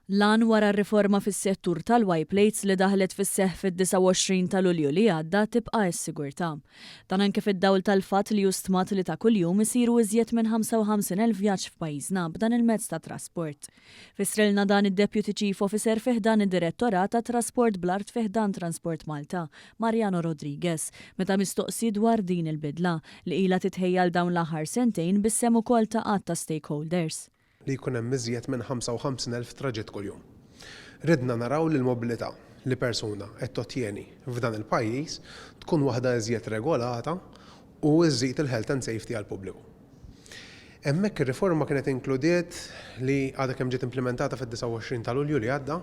L-għan wara r-riforma fis-settur tal-Y-Plates li daħlet fis-seħħ fid-29 ta' Lulju li għadda tibqa' s-sigurtà. Dan anke fid-dawl tal-fatt li hu stmat li ta' kuljum isiru iżjed minn 55,000 vjaġġ f'pajjiżna b'dan il-mezz ta' trasport. Fissrilna dan id-Deputy Chief Officer fi ħdan id-Direttorat għat-Trasport bl-Art fi ħdan Transport Malta, Mariano Rodrigues, meta mistoqsi dwar din il-bidla, li ilha titħejja għal dawn l-aħħar sentejn bis-sehem ukoll ta' għadd ta' stakeholders. li jkun hemm iżjed minn 55,000 traġitt kuljum. Ridna naraw li l-mobilità li persuna qed tottjeni f'dan il-pajjiż tkun waħda iżjed regolata u żżid il-health and safety għall-pubbliku. Hemmhekk ir-riforma kienet inkludiet li għadha kemm ġiet implimentata fid-29 ta' Lulju li għadda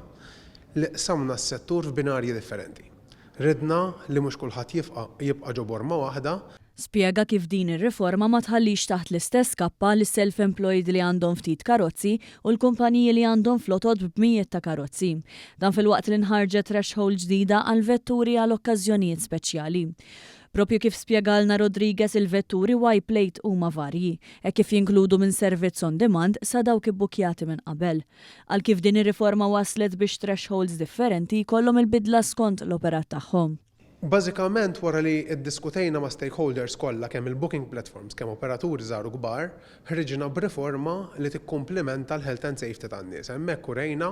li qsamna s-settur f'binarji differenti. Ridna li mhux kulħadd jifqa' jibqa' ġo borma waħda. Spjega kif din ir-riforma ma tħallix taħt l-istess kappa lis-self-employed li għandhom ftit karozzi u l-kumpaniji li għandhom flotot b'mijiet ta' karozzi. Dan filwaqt li nħarġet threshold ġdida għal vetturi għal okkażjonijiet speċjali. Propju kif spjegalna Rodriguez il-vetturi Y plate huma varji, hekk kif jinkludu minn servizz on demand sa dawk ibbukkjati minn qabel. Qal kif din ir-riforma wasslet biex thresholds differenti jkollhom il-bidla skont l-operat tagħhom. Bażikament wara li ddiskutejna ma' stakeholders kollha kemm il-booking platforms kemm operaturi żgħar u kbar, ħriġna b'riforma li tikkumplimenta l-health and safety tan-nies. Hemmhekk urejna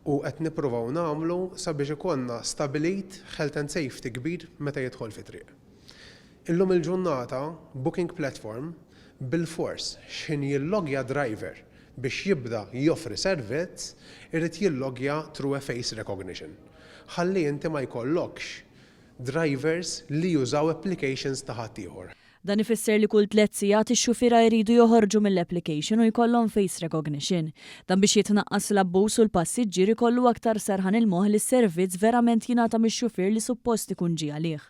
u qed nippruvaw nagħmlu sabiex ikollna stabilit health and safety kbir meta jidħol fit-triq. Illum il-ġurnata booking platform bilfors x'ħin jilloggja driver biex jibda joffri servizz irid jilloggja through a face recognition ħalli inti ma jkollokx drivers li jużaw applications ta' ħaddieħor. Dan ifisser li kull tlett sigħat ix-xufiera jridu joħorġu mill-application u jkollhom face recognition. Dan biex jitnaqqas l-abbuż u l-passiġġier ikollu aktar serħan il-moħħ li s-servizz verament jingħata mix-xufier li suppost ikun ġie għalih.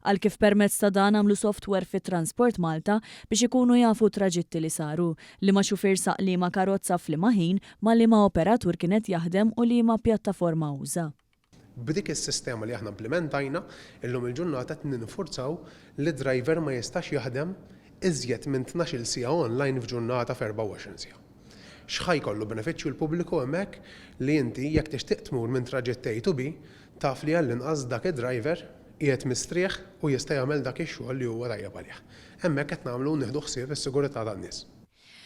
Qal kif permezz ta' dan għamlu software fi Transport Malta biex ikunu jafu t-traġitti li saru, liema xufier saq liema karozza f'liema ħin, ma' liema operatur kien qed jaħdem u liema pjattaforma uża. B'dik is-sistema li aħna implimentajna, illum il-ġurnata qed ninfurzaw li driver ma jistax jaħdem iżjed minn 12-il siegħa online f'ġurnata f'24 siegħa. X'ħa jkollu benefiċċju l-pubbliku hemmhekk li inti jekk tixtieq tmur minn traġitt A to B taf li għall-inqas dak id-driver qiegħed mistrieħ u jista' jagħmel dak ix-xogħol li huwa tajjeb għalih. Hemmhekk qed nagħmlu u nieħdu ħsieb is-sigurità tan-nies.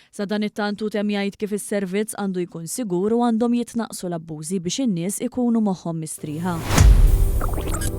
Sadanittant hu temm jgħid kif is-servizz għandu jkun sigur u għandhom jitnaqqsu l-abbużi biex in-nies ikunu moħħhom mistrieħa.